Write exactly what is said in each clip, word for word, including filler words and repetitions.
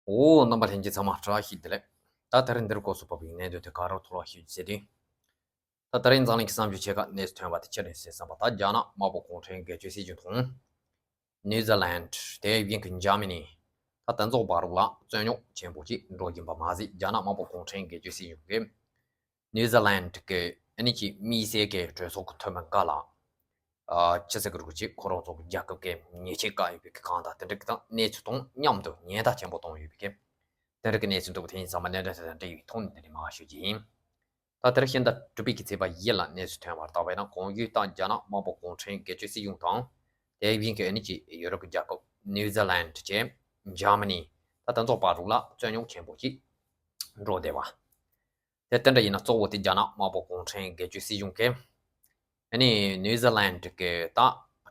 འོ། རྣམ་པ་ལྷན་རྒྱས་ཚང་མ་བཀྲ་ཤིས་བདེ་ལེགས། ད་དེ་རིང་འདིར་སྐོར་སུ་བབས་པའི་གནད་དོན་དེ་ག་རེ་ཐོག་ལ་ཞུ་རྒྱུ་ཟེར་དུས། ད་དེ་རིང་འཛམ་གླིང་གི་བསམ་ཞིབ་ཆེ་ཁག་གནས་སུ་ཐོན་པ་དེ་ཅི་རེད་ཟེར་བསམ་པ། ད་རྒྱ་ནག་དམར་པོ་གུང་ཁྲན་སྒེར་གཅོད་སྲིད་གཞུང་དང་། ནིའུ་ཛི་ལན། དེ་བཞིན་གྱི་འཇར་མ་ནི། ད་དེ་ཚོ་བར་ལ་རྩོད་རྙོག་ཆེན་པོ་ཅིག་འགྲོ་བཞིན་པ་མ་ཟད། རྒྱ་ནག་དམར་པོ་གུང་ཁྲན་སྒེར་གཅོད་སྲིད་གཞུང་གིས་ནིའུ་ཛི་ལན་གྱི་ཨ་ནི་ཅིག་དམིགས་བསལ་གྱི་གྲོས་ཚོགས་ཀྱི་འཐུས་མི་འགའ་ལ། ཨ། ཕྱི་སྲིད་ཀྱི་རོགས་ཅིག་ཁོ་རང་ཚོ་གི་རྒྱལ་ཁབ་ཀྱི་ཉེས་ཆད་བཀལ་ཡོད་པའི་གང་དང་དེ་འདྲ་གི་དང་གནས་ཚུལ་དང་མཉམ་དུ་ཉེན་བརྡ་ཆེན་པོ་བཏང་ཡོད་པའི་གི་དེ་འདྲ་གི་གནས་ཚུལ་འདུག་དེ་ཡིན་ཙང་མ་གནད་དོན་དེ་དང་འབྲེལ་བའི་ཐོག་ནས་འདི་ནས་མར་ཞུ་རྒྱུ་ཡིན། ད་དེར་ཕྱི་ཟླ་དྲུག་པའི་གི་ཚེས་པ་བཞི་ལ་གནས་ཚུལ་ཐོན་པར་བལྟས་པ་ཡིན་ན། གོང་ཞུས་ལྟར་རྒྱ་ནག་དམར་པོ་གུང་ཁྲན་སྒེར་གཅོད་སྲིད་གཞུང་དང་། དེ་བཞིན་གྱི་ཨ་ནི་ཅིག་ཡུ་རོབ་ཀྱི་རྒྱལ་ཁབ་ནིའུ་ཛི་ལན་བཅས་འཇར་མ་ནི། ད་དེ་ཚོ་བར་ལ་རྩོད་རྙོག་ཆེན་པོ་ཅིག་འགྲོ་བསྡད་པ། དེ་དེ་འདྲ་ཡིན་ན་གཙོ་བོ་དེ་རྒྱ་ནག་དམར་པོ་གུང་ཁྲན་སྒེར་གཅོད་སྲིད་གཞུང་གིས་ཨ་ནི་ནིའུ་ཛི་ལན་གྱི་ད་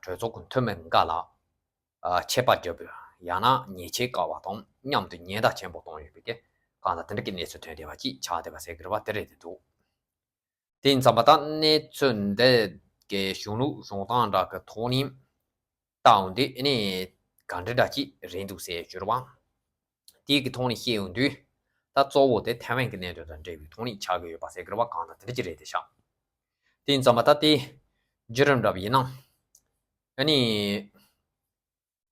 གྲོས་ཚོགས་ཀྱི་འཐུས་མི་འགའ་ལ། ཨ། ཆད་པ་བརྒྱབ་པ། ཡང་ན་ཉེས་ཆད་བཀལ་བ་དང་མཉམ་དུ་ཉེན་བརྡ་ཆེན་པོ་བཏང་ཡོད་པའི་གི་གང་དང་དེ་འདྲ་གི་གནས་ཚུལ་ཐོན་བསྡད་པ་ཅིག་ཆགས་བསྡད་པ་ཟེར་གི་རེད་པ། དེ་རེད་དེ་འདུག་དེ་ཡིན་ཙང་མ་ད་གནས་ཚུལ་འདི་གི་གཞུང་ལུགས་གཞུང་སྟངས་འདྲ་གི་ཐོག་ནས་ལྟ་འོང་དུས་ཨ་ནི་ག་འདྲ་འདྲ་ཅིག་རེད་འདུག་ཟེར་ཞུ་རེད་པ། དེའི་གི་ཐོག་ནས་བཤད་ཡོང་དུས། ད་གཙོ་བོ་དེ་ཐའེ་ཝན་གྱི་གནད་དོན་དང་འབྲེལ་བའི་ཐོག་ནས་ཆགས་ཀྱི་ཡོད་པ་ཟེར་གི་རེད་པ། གང་དང་དེ་འདྲ་ཅིག་རེད་དེ་ཤག་དེ་ཡིན་ཙང་མ་ད་དེ་བརྒྱུད་རིམ་འདྲ་པོ་ཡིན་ན། ཨ་ནི།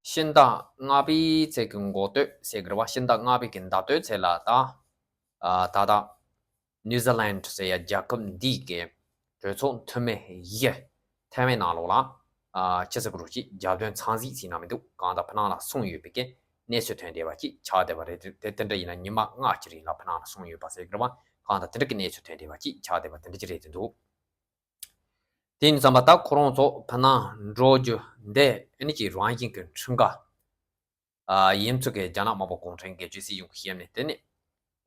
ཕྱི་ཟླ་ལྔ་པའི་ཚེས་ཀྱི་འགོ་སྟོད་ཟེར་གི་རེད་པ། ཕྱི་ཟླ་ལྔ་པའི་གི་ཟླ་སྟོད་ཚེས་ལ་ད། ཨ། ད་ལྟ་ནིའུ་ཛི་ལན་ཟེར་ཡ་རྒྱལ་ཁབ་འདིའི་གི་གྲོས་ཚོགས་འཐུས་མི་བཞི་ཐའེ་ཝན་ནང་ལོགས་ལ། ཨ། ཕྱི་སྲིད་ཀྱི་རོགས་ཅིག་རྒྱབ་དོན་ཚང་གཟིགས་ཟེར་ན་མི་འདུག་གང་དང་ཕྱི་ནང་ལ་སོང་ཡོད་པའི་གི་གནས་ཚུལ་ཐོན་བསྡད་པ་ཅིག་ཆགས་བསྡད་པ་རེད། དེ་དེ་འདྲ་ཡིན་ན་ཉི་མ་ལྔ་ཅིག་རིང་ལ་ཕྱི་ནང་ལ་སོང་ཡོད་པ་ཟེར་གི་རེད་པ། གང་དང་དེ་འདྲ་གི་གནས་ཚུལ་ཐོན་བསྡད་པ་ཅིག་ཆགས་བསྡད་པ་དེ་འདྲ་ཅིག་རེད་དེ་འདུག་དེ་ཡིན་ཙང་མ་ད་ཁོ་རང་ཚོ་ཕྱི་ནང་འགྲོ་རྒྱུ་འདི་ཨ་ནི་ཅིག་རང་བཞིན་གྱི་ཁྲིམས་འགལ། ཨ། ཡིན་ཚུལ་གྱི་རྒྱ་ནག་དམར་པོ་གུང་ཁྲན་སྒེར་གཅོད་སྲིད་གཞུང་གི་ཞིབ་ནས་དེ་ནས་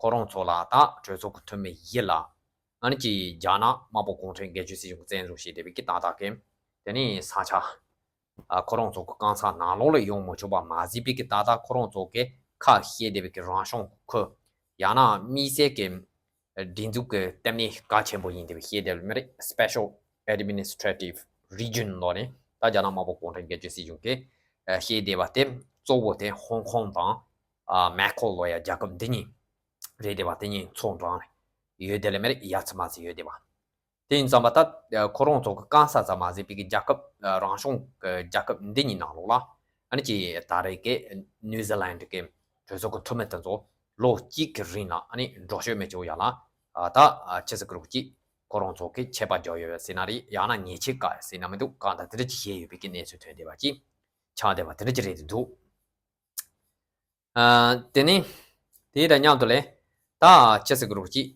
ཁོ་རང་ཚོ་ལ་ད་གྲོས་ཚོགས་ཀྱི་འཐུས་མི་བཞི་ལ་ཨ་ནི་ཅིག་རྒྱ་ནག་དམར་པོ་གུང་ཁྲན་སྒེར་གཅོད་སྲིད་གཞུང་གིས་བཙན་བཟུང་བྱས་བསྡད་པའི་གི་ཏག་ཏག་གི་དེ་ནས་ས་ཆ། ཨ། ཁོ་རང་ཚོ་གི་རྐང་ཚ་ནང་ལོགས་ལ་ཡོང་མི་ཆོག་པ་མ་ཟད་པའི་གི་ད་ལྟ་ཁོ་རང་ཚོ་གི་ཁ་བཤད་བསྡད་པའི་གི་རང་སྐྱོང་ཁུལ། ཡང་ན་དམིགས་བསལ་གྱི་སྒྲིག་འཛུགས་ཀྱི་ལྟེ་གནས་གལ་ཆེན་པོ་ཡིན་བསྡད་པའི་བཤད་བསྡད་པ་མི་རེད། Special Administrative Region ལབ་ནས་ད་རྒྱ་ནག་དམར་པོ་གུང་ཁྲན་སྒེར་གཅོད་སྲིད་གཞུང་གིས་བཤད་བསྡད་པ་དེ་གཙོ་བོ་དེ་ཧོང་ཀོང་དང་། ཨ། མེ་ཁོ་ལབ་ཡ་རྒྱལ་ཁབ་འདི་གཉིས་རེད་བསྡད་པ། དེ་གཉིས་ཚོ་འགྲམ་ཡོད་བསྡད་ལེ་མི་རེད། ཡ་ཚི་མ་ཚི་ཡོད་བསྡད་པ། དེ་ཡིན་ཙང་མ་ད་ཁོ་རང་ཚོ་གི་རྐང་ཚ་ཙམ་མ་ཟད་པའི་གི་རྒྱལ་ཁབ། རང་སྐྱོང་གི་རྒྱལ་ཁབ་འདི་གཉིས་ནང་ལོགས་ལ་ཨ་ནི་ཅིག་ད་རེས་ཀྱི་ནིའུ་ཛི་ལན་གྱི་གྲོས་ཚོགས་ཀྱི་འཐུས་མི་དེ་ཚོ་ལོ་གཅིག་གི་རིང་ལ་ཨ་ནི་འགྲོ་སྐྱོད་མི་བྱེད་ཡ་ལ། ཨ། ད་ཕྱི་སྲིད་ཀྱི་རོགས་ཅིག་ཁོ་རང་ཚོ་གི་ཆད་པ་བརྒྱབ་ཡོད་ཟེར་ན་རེད། ཡང་ན་ཉེས་ཆད་བཀག་ཡོད་ཟེར་ན་མི་འདུག་གང་དང་དེ་འདྲ་ཅིག་བཤད་ཡོད་པའི་གི་གནས་ཚུལ་ཐོན་བསྡད་པ་ཅིག་ཆགས་བསྡད་པ་དེ་འདྲ་ཅིག་རེད་འདུག་ཨ། དེ་ནས་དེ་དང་མཉམ་དུ་ལས་ད་ཕྱི་སྲིད་ཀྱི་རོགས་ཅིག་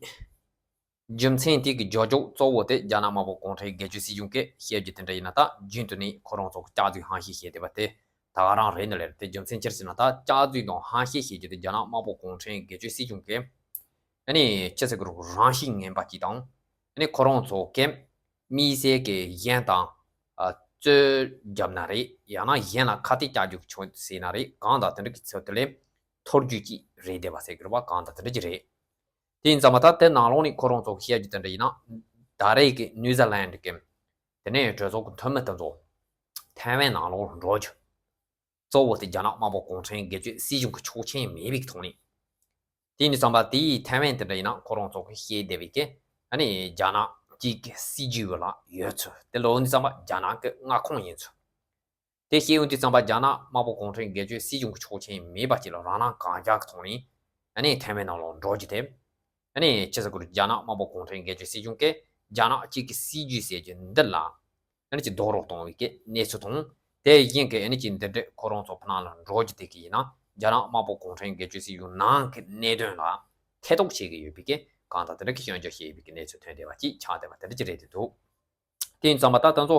རྒྱུ་མཚན་དེ་གི་རྒྱབ་ལྗོངས་གཙོ་བོ་དེ་རྒྱ་ནག་དམར་པོ་གུང་ཁྲན་སྒེར་གཅོད་སྲིད་གཞུང་གིས་བཤད་རྒྱུ་དེ་འདྲ་ཡིན་ན། ད་རྒྱུན་དུ་ནས་ཁོ་རང་ཚོ་གི་སྐྱག་རྫུན་ཧམ་བཤད་བཤད་བསྡད་པ་དེ་ད་ག་རང་རེད་ནི་ལེ། དེ་རྒྱུ་མཚན་ཅི་རེད་ཟེར་ན། ད་སྐྱག་རྫུན་དང་ཧམ་བཤད་བཤད་རྒྱུ་དེ་རྒྱ་ནག་དམར་པོ་གུང་ཁྲན་སྒེར་གཅོད་སྲིད་གཞུང་གིས་ཨ་ནི་ཕྱི་སྲིད་ཀྱི་རང་བཞིན་ངན་པ་ཅིག་དང་། ཨ་ནི་ཁོ་རང་ཚོ་གི་དམིགས་བསལ་གྱི་གཞན་དང་། ཨ། རྩོད་རྒྱབ་ན་རེད། ཡང་ན་གཞན་ལ་ཁ་གཏད་བཅག་རྒྱུ་བྱུང་ཟེར་ན་རེད། གང་དང་དེ་འདྲ་གི་ཚུལ་དེ་ལས་ཐོར་རྒྱུ་ཅིག་རེད་བསྡད་པ་ཟེར་གི་རེད་པ། གང་དང་དེ་འདྲ་ཅིག་རེད། དེ་ཡིན་ཙང་མ་ད་དེ་ནང་ལོགས་ནས་ཁོ་རང་ཚོ་བཤད་རྒྱུ་དེ་འདྲ་ཡིན་ན། ད་རེས་ཀྱི་ནིའུ་ཛི་ལན་གྱི་དེ་ནས་གྲོས་ཚོགས་ཀྱི་འཐུས་མི་དེ་ཚོ་ཐའེ་ཝན་ནང་ལོགས་ལ་འགྲོ་རྒྱུ་གཙོ་བོ་དེ་རྒྱ་ནག་དམར་པོ་གུང་ཁྲན་སྒེར་གཅོད་སྲིད་གཞུང་གི་ཆོག་མཆན་མེད་པའི་ཐོག་ནས། དེ་ཡིན་དུས་ཙམ་པ་དེའི་ཐའེ་ཝན་དེ་འདྲ་ཡིན་ན་ཁོ་རང་ཚོ་གིས་བཤད་བསྡད་པའི་གི་ཨ་ནི་རྒྱ་ནག་གཅིག་གི་སྲིད་ཇུས་ལ་ཡོད་ཚུལ། དེ་ལབ་དུས་ཙམ་པ་རྒྱ་ནག་གི་མངའ་ཁོངས་ཡིན་ཚུལ། དེ་བཤད་ཡོང་དུས་ཙམ་པ་རྒྱ་ནག་དམར་པོ་གུང་ཁྲན་སྒེར་གཅོད་སྲིད་གཞུང་གི་ཆོག་མཆན་མེད་པ་ཅིག་ལ་རང་སྣང་གང་རྒྱག་གི་ཐོག་ནས་ཨ་ནི་ཐའེ་ཝན་ནང་ལོགས་འགྲོ་རྒྱུ་དེ། ཨ་ནི་ཕྱི་སྲིད་ཀྱི་རྒྱ་ནག་དམར་པོ་གུང་ཁྲན་སྒེར་གཅོད་སྲིད་གཞུང་གིས་རྒྱ་ནག་གཅིག་གི་སྲིད་ཇུས་ཟེར་རྒྱུ་འདི་ལ་ཨ་ནི་ཅིག་རྡོག་རོལ་གཏོང་བའི་གི་གནས་ཚུལ་དང་། དེ་བཞིན་གྱི་ཨ་ནི་ཅིག་འདི་འདྲའི་ཁོ་རང་ཚོ་ཕྱི་ནང་ལ་འགྲོ་རྒྱུ་དེ་གི་ཡིན་ན་རྒྱ་ནག་དམར་པོ་གུང་ཁྲན་སྒེར་གཅོད་སྲིད་གཞུང་ནང་གི་གནད་དོན་ལ་ཐེ་གཏོགས་བྱེད་ཀྱི་ཡོད་པའི་གི་གང་དང་དེ་འདྲ་གི་སྐྱོན་བརྗོད་བྱེད་ཡོད་པའི་གི་གནས་ཚུལ་ཐོན་བསྡད་པ་ཅིག་ཆགས་བསྡད་པ་དེ་འདྲ་ཅིག་རེད་དེ་འདུག་དེ་ཡིན་ཙམ་པ་ད་དེ་ཚོ་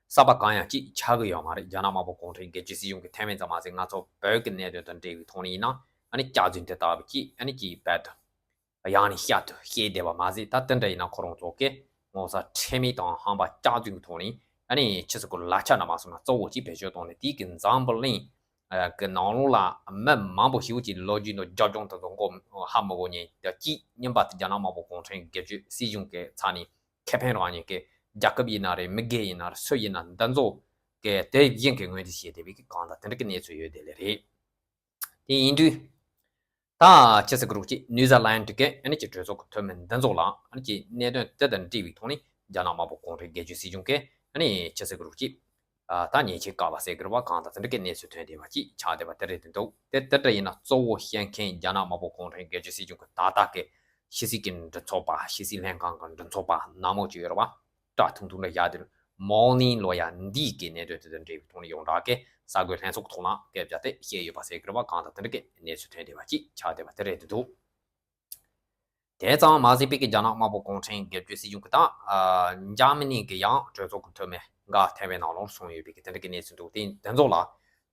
གསར་པ་གང་ཡང་ཅིག་ཆགས་ཀྱི་ཡོད་མ་རེད། རྒྱ་ནག་དམར་པོ་གུང་ཁྲན་སྒེར་གཅོད་སྲིད་གཞུང་གི་ཐའེ་ཝན་ཙམ་མ་ཟད་ང་ཚོ་བོད་ཀྱི་གནད་དོན་དང་འབྲེལ་བའི་ཐོག་ནས་ཡིན་ན་ཨ་ནི་སྐྱག་རྫུན་དེ་ལྟ་བུ་ཅིག་ཨ་ནི་ཅིག་རྦད་དེ་ཡང་ནས་བསྐྱར་དུ་བཤད་བསྡད་པ་མ་ཟད། ད་དེ་འདྲ་ཡིན་ན་ཁོ་རང་ཚོ་གིས་ངོ་ཚ་ཁྲེལ་མེད་དང་ཧམ་པ་སྐྱག་རྫུན་གྱི་ཐོག་ནས་ཨ་ནི་ཕྱི་སྲིད་ཀྱི་ལག་ཆ་ན་མ་སོང་ན་གཙོ་བོ་ཅིག་བེད་སྤྱོད་བཏང་ནས་དེའི་གི་འཛམ་བུ་གླིང་གི་ནང་ལོགས་ལ་མི་མང་པོ་ཞིག་གིས་ལོ་རྒྱུས་ནང་རྒྱབ་ལྗོངས་དེ་ཚོ་མགོ་ཧ་མི་གོ་མཁན་དེ་གཅིག་གཉིས་པ་དེ་རྒྱ་ནག་དམར་པོ་གུང་ཁྲན་སྒེར་གཅོད་སྲིད་གཞུང་གི་ཚབ་ནས་ཁེ་ཕན་རག་མཁན་གྱི་རྒྱལ་ཁབ་ཡིན་ན་རེད། མི་སྒེར་ཡིན་ན་རེད། སུ་ཡིན་ན་འདི་ཚོ་གིས་དེ་བཞིན་གྱི་ངོས་འཛིན་བྱས་བསྡད་པའི་གི་གང་དང་དེ་འདྲ་གི་གནས་ཚུལ་ཡོད་བསྡད་ལེ་རེད། དེ་ཡིན་དུས་ ད་ཆི་ཟེར་གི་རུག་ཅིག་ནིའུ་ཛི་ལན་གི་ཨ་ནི་ཀྱི་གྲོས་ཚོགས་ཀྱི་འཐུས་མི་འདི་ཚོ་ལ་ཨ་ནི་ཀྱི་གནད་དོན་དེ་དང་འབྲེལ་བའི་ཐོག་ནས་རྒྱ་ནག་དམར་པོ་གུང་ཁྲན་སྒེར་གཅོད་སྲིད་གཞུང་གི་ཨ་ནི་ཆི་ཟེར་གི་རུག་ཅིག་ད་ཉེས་ཆད་བཀལ་བ་ཟེར་གི་རེད་པ། གང་ལྟར་དེ་འདྲ་གི་གནས་ཚུལ་ཐོན་བསྡད་པ་ཅིག་ཆགས་བསྡད་པ་དེ་རེད་འདུག་དེ་དེ་འདྲ་ཡིན་ན་གཙོ་བོ་བཤད་མཁན་རྒྱ་ནག་དམར་པོ་གུང་ཁྲན་སྒེར་གཅོད་སྲིད་གཞུང་གི་ད་ལྟ་གི་ཕྱི་སྲིད་ཀྱི་མགྲིན་ཚབ་པ། ཕྱི་སྲིད་ལྷན་ཁང་གི་མགྲིན་ཚབ་པ་ནག་མོ་ཅིག་ཡོད་རེད་པ། སྐྲ་ཐུང་ཐུང་འདྲ་བཞག་དེ་མོ་ནིང་ལོ་ཡ་འདིའི་གི་གནད་དོན་དེ་དང་འབྲེལ་བའི་ཐོག་ནས་ཡོངས་གྲགས་ཀྱི་གསར་འགོད་ལྷན་ཚོགས་ཐོག་ལ་སྐད་ཆ་དེ་བཤད་ཡོད་པ་ཟེར་གི་རེད་པ། གང་ལྟར་དེ་འདྲ་གི་གནས་ཚུལ་ཐོན་བསྡད་པ་ཅིག་ཆགས་བསྡད་པ་དེ་རེད་འདུག་དེ་ཙམ་མ་ཟད་པའི་གི་རྒྱ་ནག་དམར་པོ་གུང་ཁྲན་སྒེར་གཅོད་སྲིད་གཞུང་གི་ད་ཨ་འཇར་མ་ནི་གི་ཡང་གྲོས་ཚོགས་ཀྱི་འཐུས་མི་འགའ་ཐེ་ཝན་ནང་ལོགས་སོང་ཡོད་པའི་གི་དེ་འདྲ་གི་གནས་ཚུལ་འདུག་དེ་དེ་ཚོ་ལ་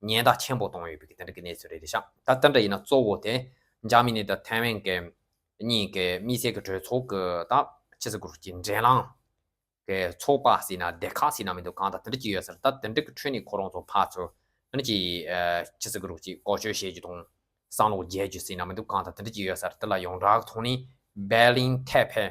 ཉེན་བརྡ་ཆེན་པོ་བཏང་ཡོད་པའི་གི་དེ་འདྲ་གི་གནས་ཚུལ་རེད་ཤག་ད་དེ་འདྲ་ཡིན་ན་གཙོ་བོ་དེ་འཇར་མ་ནི་དང་ཐེ་ཝན་གི་གཉིས་ཀྱི་དམིགས་བསལ་གྱི་གྲོས་ཚོགས་ཀྱི་ད་ཕྱི་སྲིད་གུ་རུ་གྱི་འགྲན་ལམ་གི་ཚོགས་པ་ཟེར་ན་སྡེ་ཁག་ཟེར་ན་མི་འདུག་གང་ལྟར་དེ་འདྲ་ཅིག་ཡོད་ས་རེད། ད་དེ་འདྲ་གི་ཁྲོད་ནས་ཁོ་རང་ཚོ་ཕར་ཚུར་ཨ་ནི་ཅིག་ཨ་ཕྱི་སྲིད་གུ་རུ་ཅིག་བསྐོ་བཞག་བྱེད་རྒྱུ་དང་བསམ་བློ་རྒྱས་རྒྱུ་ཟེར་ན་མི་འདུག་གང་ལྟར་དེ་འདྲ་ཅིག་ཡོད་ས་རེད། དེ་ལ་ཡོངས་གྲགས་ཐོག་ནས་Berlin Taipei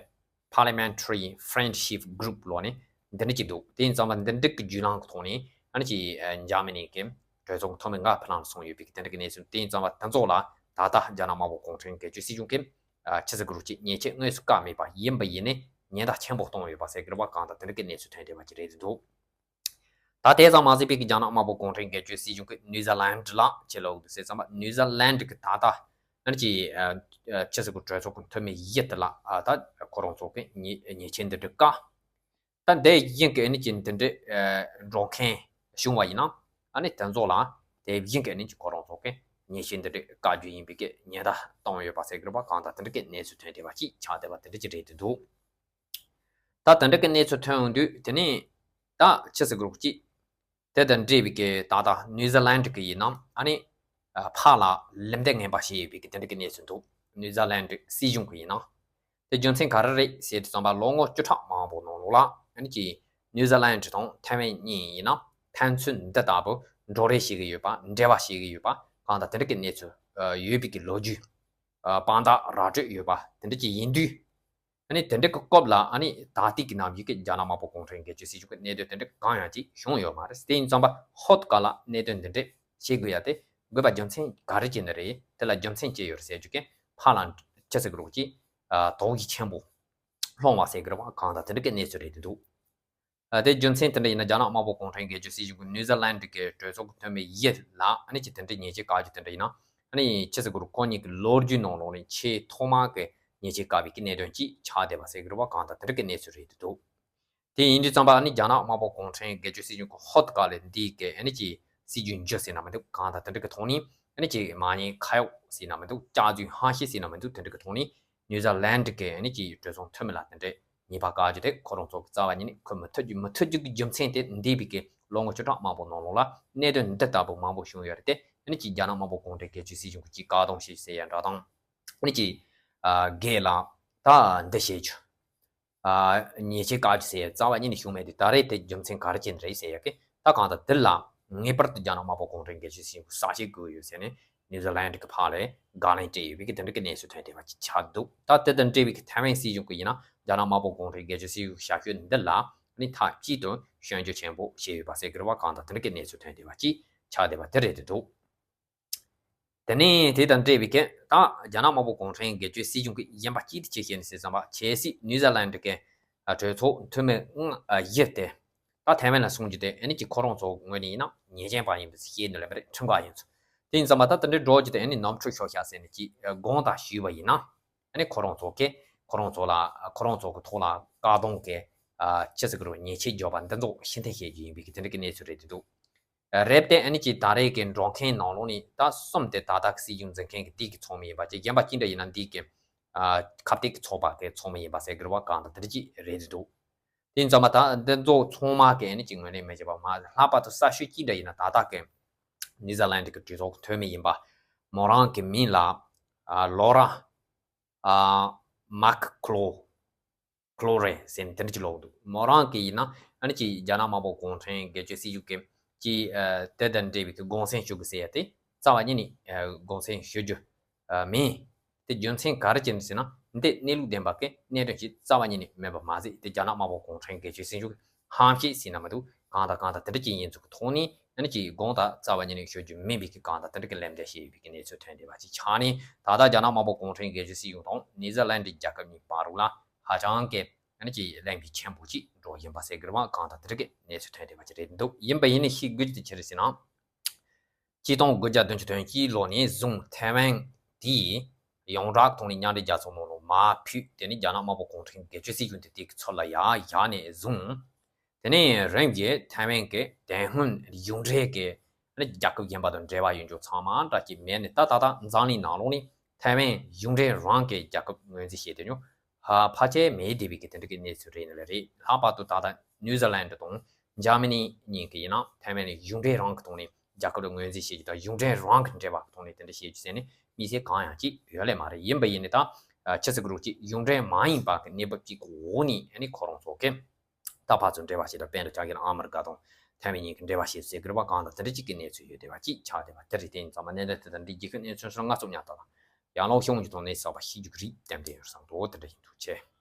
Parliamentary Friendship Group ལབ་ནས་འདི་འདྲ་ཅིག་འདུག་དེ་ཡིན་ཙང་མ་འདི་འདྲ་གི་བརྒྱུད་ལམ་གི་ཐོག་ནས་ཨ་ནི་ཅིག་ཨ་འཇར་མ་ནི་གི་གྲོས་ཚོགས་འཐུས་མི་འགའ་ཕི་ལང་ལ་སོང་ཡོད་པའི་གི་དེ་འདྲ་གི་གནས་ཚུལ། དེ་ཡིན་ཙང་མ་དེ་ཚོ་ལ་ད་ལྟ་རྒྱ་ནག་དམར་པོ་གུང་ཁྲན་སྒེར་གཅོད་སྲིད་གཞུང་གིས་ཨ་ཕྱི་སྲིད་གུ་རུ་ཅིག་ཉེས་ཆད་དངོས་སུ་བཀལ་མེད་པ་ཡིན་པ་ཡིན་ནའི་ཉེན་བརྡ་ཆེན་པོ་བཏང་ཡོད་པ་ཟེར་གི་རེད་པ། གང་ལྟར་དེ་འདྲ་གི་གནས་ཚུལ་ཐོན་བསྡད་པ་ཅིག་རེད་འདུག་ད་དེ་ཙམ་མ་ཟད་པའི་གི་རྒྱ་ནག་དམར་པོ་གུང་ཁྲན་སྒེར་གཅོད་སྲིད་གཞུང་གི་ནིའུ་ཛི་ལན་ལ་ཅི་ལབ་འདུག་ཟེར་ཙམ་པ། ནིའུ་ཛི་ལན་གི་ད་ལྟ་ཨ་ནི་ཅིག་ཨ་ཨ་ཕྱི་སྲིད་གུ་གྲོས་ཚོགས་གི་འཐུས་མི་བཞི་དེ་ལ་ཨ་ད་ཁོ་རང་ཚོ་གི་ཉེས་ཉེས་ཆད་འདི་འདྲ་བཀལ། ད་འདི་བཞིན་གི་ཨ་ནི་ཅིག་འདི་འདྲ་ཨ་འགྲོ་མཁན་བྱུང་བ་ཡིན་ན་ཨ་ནི་དེ་ཚོ་ལ་དེ་བཞིན་གི་ཨ་ནི་ཅིག་ཁོ་རང་ཚོ་གི་ཉེས་ཆད་འདི་འདྲ་བཀལ་རྒྱུ་ཡིན་པའི་གི་ཉེན་བརྡ་བཏང་ཡོད་པ་ཟེར་གི་རེད་པ། གང་ལྟར་དེ་འདྲ་གི་གནས་ཚུལ་ཐོན་བསྡད་པ་ཅིག་ཆགས་བསྡད་པ་དེ་འདྲ་ཅིག་རེད་འདུག་ད་དེ་འདྲ་གི་གནས་ཚུལ་ཐོན་ཡོང་དུས་དེ་ནས་ད་ཕྱི་སྲིད་གུ་རུ་ཅིག་དེ་དང་འབྲེལ་བའི་གི་ད་ལྟ་ནིའུ་ཛི་ལན་གི་ཡིན་ནམ་ཨ་ནི་ཕར་ལ་ལམ་སྟོན་ངན་པ་བྱས་ཡོད་པའི་གི་དེ་འདྲ་གི་གནས་ཚུལ་འདུག་ནིའུ་ཛི་ལན་སྲིད་གཞུང་གི་ཡིན་ནམ། དེ་རྒྱུ་མཚན་ག་རེ་རེད་ཟེར་དུས་ཙམ་པ་ལོ་ངོ་བཅུ་ཕྲག་མང་པོ་ནང་ལོགས་ལ་ཨ་ནི་ཅིག་ནིའུ་ཛི་ལན་དང་ཐའེ་ཝན་གཉིས་ཡིན་ན་ཕན་ཚུན་འདི་ལྟ་བུ་འགྲོ་རེས་བྱེད་ཀྱི་ཡོད་པ། འབྲེལ་བ་བྱེད་ཀྱི་ཡོད་པ། གང་ལྟར་དེ་འདྲ་གི་གནས་ཚུལ་ཡོད་པའི་གི་ལོ་རྒྱུས་དཔང་རྟགས་ར་སྤྲོད་ཡོད་པ་དེ་འདྲ་ཅིག་ཡིན་དུས། ཨ་ནི་དེ་འདྲ་གི་སྐབས་ལ་ཨ་ནི་ད་ལྟའི་གི་ནམ་རྒྱུན་གི་རྒྱ་ནག་དམར་པོ་གུང་ཁྲན་སྒེར་གཅོད་སྲིད་གཞུང་གི་གནད་དོན་དེ་འདྲ་གང་ཡང་ཅིག་བྱུང་ཡོད་མ་རེད། དེ་ཡིན་ཙམ་པ་ཧོད་ག་ལ་གནད་དོན་འདི་འདྲ་བྱེད་དགོས་ཡ་དེ་དགོས་པ་རྒྱུ་མཚན་ག་རེ་བྱས་ནས་རེད། དེ་ལ་རྒྱུ་མཚན་ཅི་ཡོད་རེད་ཟེར་རྒྱུ་གི་ཕར་ལ་ཅི་ཟེར་གི་རེད་ཅིག་ཨ་དོགས་གཞི་ཆེན་པོ་སློང་བ་ཟེར་གི་རེད་པ། གང་ལྟར་དེ་འདྲ་གི་གནས་ཚུལ་རེད་འདུག་ཨ་དེ་རྒྱུ་མཚན་དེ་འདྲ་ཡིན་ན་རྒྱ་ནག་དམར་པོ་གུང་ཁྲན་སྒེར་གཅོད་སྲིད་གཞུང་གི་ནིའུ་ཛི་ལན་གི་གྲོས་ཚོགས་ཀྱི་འཐུས་མི་བཞི་ལ་ཨ་ནི་ཅིག་དེ་འདྲའི་ཉེས་ཆད་བཀལ་རྒྱུ་དེ་འདྲ་ཡིན་ན་ཨ་ནི་ཅི་ཟེར་གི་རེད། ཁོ་གཉིས་ཀྱི་ལོ་རྒྱུས་ནང་ལོགས་ནས་ཆེས་ཐོག་མ་གི་ཉེས་ཆད་བཀལ་བའི་གི་གནད་དོན་ཅིག་ཆགས་བསྡད་པ་ཟེར་གི་རེད་པ། གང་ལྟར་དེ་འདྲ་གི་གནས་ཚུལ་རེད་འདུག་དེ་ཡིན་དུས་ཙམ་པ་ཨ་ནི་རྒྱ་ནག་དམར་པོ་གུང་ཁྲན་སྒེར་གཅོད་སྲིད་གཞུང་གི་ཧོད་ག་ལ་འདི་གི་ཨ་ནི་ཅིག་སྲིད་ཇུས་འཇུ་ཟེར་ན་མི་འདུག་གང་ལྟར་དེ་འདྲ་གི་ཐོག་ནས་ཨ་ནི་ཅིག་མ་ཉེས་ཁ་གཡོགས་ཟེར་ན་མི་འདུག་སྐྱག་རྫུན་ཧམ་བཤད་ཟེར་ན་མི་འདུག་དེ་འདྲ་གི་ཐོག་ནས་ནིའུ་ཛི་ལན་གི་ཨ་ནི་ཅིག་གྲོས་ཚོགས་འཐུས་མི་ལ་དེ་འདྲའི་ཉེས་པ་བཀལ་རྒྱུ་དེ་ཁོ་རང་ཚོ་གི་རྩ་བ་ཉིད་ནས་ཁོ་མི་ཐུབ་རྒྱུ་མི་ཐུབ་རྒྱུ་གི་རྒྱུ་མཚན་དེ་འདས་པའི་གི་ལོ་ངོ་བཅུ་ཕྲག་མང་པོ་ནང་ལོགས་ལ་གནད་དོན་འདི་ལྟ་བུ་མང་པོ་བྱུང་ཡོད་རེད་དེ། ཨ་ནི་ཅིག་རྒྱ་ནག་དམར་པོ་གུང་ཁྲན་སྒེར་གཅོད་སྲིད་གཞུང་གི་ཅིག་བཀག་སྡོམ་བྱེད་ཟེར་ཡ་འདྲ་དང་། ཨ་ནི་ཅིག་ཨ་སྒེར་ལ་ད་འདི་བྱེད་རྒྱུ། ཨ་ཉེས་ཆད་བཀག་རྒྱུ་ཟེར་ཡ་རྩ་བ་ཉིད་ནས་བྱུང་མེད་དེ། ད་རེས་དེ་རྒྱུ་མཚན་ག་རེ་བྱས་ནས་རེད་ཟེར་ཡ་གི་ད་གང་ལྟར་འདི་ལ་ངེས་པར་དུ་རྒྱ་ནག་དམར་པོ་གུང་ཁྲན་སྒེར་གཅོད་སྲིད་གཞུང་གིས་བསམ་ཤེས་དགོས་ཡོད་ཟེར་ནས་ནིའུ་ཛི་ལན་གྱི་ཕར་ལ་དགག་ལན་སྤྲད་ཡོད་པའི་གི་དེ་འདྲ་གི་གནས་ཚུལ་ཐོན་བསྡད་པ་ཅིག་ཆགས་འདུག་ད་དེ་དང་འབྲེལ་བའི་གི་ཐའེ་ཝན་སྲིད་གཞུང་གིས་ཡིན་ན་རྒྱ་ནག་དམར་པོ་གུང་ཁྲན་སྒེར་གཅོད་སྲིད་གཞུང་གི་བྱ་སྤྱོད་འདི་ལ་ནི་མཐའ་གཅིག་ཏུ་སྐྱོན་བརྗོད་ཆེན་པོ་བྱས་ཡོད་པ་ཟེར་གི་རེད་པ། གང་ལྟར་དེ་འདྲ་གི་གནས་ཚུལ་ཐོན་བསྡད་པ་ཅིག་ཆགས་བསྡད་པ་དེ་རེད་འདུག་དེ་ནས་དེ་དང་འབྲེལ་བའི་གི་ད་རྒྱ་ནག་དམར་པོ་གུང་ཁྲན་སྒེར་གཅོད་སྲིད་གཞུང་གིས་གཞན་པ་ཅིག་དེ་ཅི་བྱས་ནས་ཟེར་ཙམ་པ། གལ་སྲིད་ནིའུ་ཛི་ལན་གྱི་གྲོས་ཚོགས་འཐུས་མི་ལྔ་ཨ་བཞི་དེ་ད་ཐའེ་ཝན་ལ་སོང་རྒྱུ་དེ་ཨ་ནི་ཅིག་ཁོ་རང་ཚོ་ངོས་ནས་ཡིན་ན་ཉེས་ཅན་པ་ཡིན་པ་ཞིག་ཤེས་ནས་ལབ་པ་རེད། ཁྲིམས་འགལ་ཡིན་ཚུལ། དེ་ཡིན་ཙམ་པ་ད་དེ་འདྲའི་འགྲོ་རྒྱུ་དེ་ཨ་ནི་ནོར་འཁྲུལ་ཤོར་ཤག་ཟེར་ནས་ཅིག་དགོངས་དག་ཞུས་པ་ཡིན་ན། ཨ་ནི་ཁོ་རང་ཚོ་གིས་ཁོ་རང་ཚོ་ལ་ཁོ་རང་ཚོ་གི་ཐོག་ལ་བཀག་སྡོམ་གྱི་ཨ་ཅི་ཟེར་གི་རེད། ཉེས་ཆད་འཇོག་པ་འདི་ཚོ་ཕྱིར་འཐེན་བྱེད་རྒྱུ་ཡིན་པའི་གི་དེ་འདྲ་གི་གནས་ཚུལ་རེད་འདུག་རེད་དེ། ཨ་ནི་ཅིག་ད་རེས་ཀྱི་འགྲོ་མཁན་ནང་ལོགས་ནས་ད་གསུམ་དེ་ད་ལྟ་གི་སྲིད་གཞུང་འཛིན་མཁན་གྱི་དེ་གི་ཚོགས་མི་ཡིན་པ་ཅིག་གཞན་པ་ཅི་འདྲ་ཡིན་ན་འདི་གི་ཨ་ཁ་གཏད་ཀྱི་ཚོགས་པ་གི་ཚོགས་མི་ཡིན་པ་ཟེར་གི་རེད་པ། གང་ལྟར་དེ་འདྲ་ཅིག་རེད་འདུག་དེ་ཡིན་ཙང་མ་ད་འདི་ཚོ་ཚང་མ་གི་ཨ་ནི་ཅིག་ངོས་ནས་མི་བྱེད་པ་མ་ལྷག་པར་དུ་གསར་ཤོས་ཅི་འདྲ་ཡིན་ན་ད་ལྟ་གི་ནིའུ་ཛི་ལན་གྱི་གྲོས་ཚོགས་ཀྱི་འཐུས་མི་ཡིན་པ་མོ་རང་གི་མིང་ལ་ཨ་ལོ་ར་ཨ་མག་ཁོ་ལོ་ཁོ་ལོ་རེ་ཟེར་ནས་དེ་འདྲ་ཅིག་ལབ་འདུག་མོ་རང་གི་ཡིན་ན་ཨ་ནི་ཅིག་རྒྱ་ནག་དམར་པོ་གུང་ཁྲན་སྒེར་གཅོད་སྲིད་གཞུང་གི་ཅིག་ཨ་དེ་དང་འབྲེལ་བའི་གི་དགོངས་སེལ་ཞུ་དགོས་ཟེར་ཡ་དེ་རྩ་བ་ཉིད་ནས་ཨ་དགོངས་སེལ་ཞུ་རྒྱུ་ཨ་མིན། དེ་རྒྱུ་མཚན་ག་རེ་བྱས་ནས་ཟེར་ན་འདི་གནས་ལུགས་ལྡན་པ་གི་གནད་དོན་ཞིག་རྩ་བ་ཉིད་ནས་མིན་པ་མ་ཟད། དེ་རྒྱ་ནག་དམར་པོ་གུང་ཁྲན་སྒེར་གཅོད་སྲིད་གཞུང་གི་ཧམ་བཤད་ཟེར་ན་མི་འདུག་གང་དང་གང་དང་དེ་འདྲ་ཅིག་ཡིན་ཚུལ་གི་ཐོག་ནས་ ཨ་ནི་ཅིག་དགོངས་དག་རྩ་བ་ཉིད་ནས་ཞུ་རྒྱུ་མིན་པའི་གི་གང་ལྟར་དེ་འདྲ་གི་ལན་འདེབས་བྱས་ཡོད་པའི་གི་གནས་ཚུལ་ཐོན་བསྡད་པ་ཅིག་ཆགས་ནས། ད་ལྟ་རྒྱ་ནག་དམར་པོ་གུང་ཁྲན་སྒེར་གཅོད་སྲིད་གཞུང་དང་ནེ་ཛར་ལན་ཌི་རྒྱལ་ཁབ་གཉིས་བར་ལ་ཧ་ཅང་གི་ཨ་ནི་ཅིག་གླེང་བྱེད་ཆེན་པོ་ཅིག་འགྲོ་བཞིན་པ་ཟེར་དགོས་རེད་པ། གང་ལྟར་དེ་འདྲ་གི་གནས་ཚུལ་ཐོན་བསྡད་པ་ཅིག་རེད་འདུག་ཡིན་པ་ཡིན་ནའི་ཤེས་དགོས་རྒྱུ་དེ་ཅི་རེད་ཟེར་ན། ཆིག་སྟོང་དགུ་བརྒྱ་བདུན་ཅུ་དོན་གཅིག་ལོ་ནས་བཟུང་ཐའེ་ཝན་དེ་ཡོངས་གྲགས་ཐོག་ནས་མཉམ་འབྲེལ་རྒྱལ་ཚོགས་ནང་ལ་མར་ཕུད། དེ་ནས་རྒྱ་ནག་དམར་པོ་གུང་ཁྲན་སྒེར་གཅོད་སྲིད་གཞུང་དེ་དེ་གི་ཚུར་ལ་ཡར་བཞག་ནས་བཟུང་། དེ་ནས་རིམ་གྱིས་ཐའེ་ཝན་གྱི་དེ་སྔོན་གཞུང་འབྲེལ་གྱི་རྒྱལ་ཁབ་གཞན་པ་དང་འབྲེལ་བ་ཡོད་རྒྱུ་ཚང་མ་འདྲ་ཅིག་མེད་ནས། ད་ད་ལྟ་འཛམ་གླིང་ནང་ལོགས་ནས་ཐའེ་ཝན་གཞུང་འབྲེལ་རང་གི་རྒྱལ་ཁབ་ངོས་འཛིན་བྱས་བསྡད་རྒྱུ་ཧ་ཕལ་ཆེར་མེད་བསྡད་པའི་གི་དེ་འདྲ་གི་གནས་ཚུལ་རེད་ནི་ལ་རེད། ལྷག་པར་དུ་ད་ལྟ་ནེ་ཛར་ལན་ཌི་དང་འཇར་མ་ནི་གཉིས་ཀྱི་ཡིན་ན་ཐའེ་ཝན་ནི་གཞུང་འབྲེལ་རང་གི་ཐོག་ནས་རྒྱལ་ཁབ་ལ་ངོས་འཛིན་བྱེད་རྒྱུ་དང་། གཞུང་འབྲེལ་རང་གི་འབྲེལ་བ་གི་ཐོག་ནས་དེ་འདྲ་བྱེད་རྒྱུ་ཟེར་ནས་དམིགས་བསལ་གང་ཡང་ཅིག་ཡོད་ལེ་མ་རེད། ཡིན་པ་ཡིན་ནི་ད་ཆི་ཟེར་གི་རུང་ཅིག་གཞུང་འབྲེལ་མ་ཡིན་པ་གི་གནས་བབ་ཅིག་གི་འོག་ནས་ཨ་ནི་ཁོ་རང་ཚོ་གི་ད་ཕར་ཚུར་འབྲེལ་བ་བྱེད་དང་། དཔེར་ན་ཆ་བཞག་ན་ཨ་མི་རི་ཀ་དང་ཐའེ་ཝན་གཉིས་ཀྱི་འབྲེལ་བ་བྱེད་ཟེར་གི་རེད་པ། གང་ལྟར་དེ་འདྲ་ཅིག་གི་གནས་ཚུལ་ཡོད་བསྡད་པ་ཅིག་ཆགས་བསྡད་པ་དེ་རེད། དེ་ཡིན་ཙང་མ་གནད་དོན་དེ་དང་འདི་རྒྱལ་ཁབ་གནས་ཚུལ་སོགས་ལ་ང་ཚོ་ཉར་ཐག་དང་ཡང་ལོག་ཤོང་རྒྱུ་དང་ནས་བསགས་པ་ཤེས་རྒྱུ་གི་རིགས་ཏན་ཏན་ཡོད་བསམ་འདུག་དེ་འདྲ་ཡིན། ཐུགས་རྗེ་ཆེ།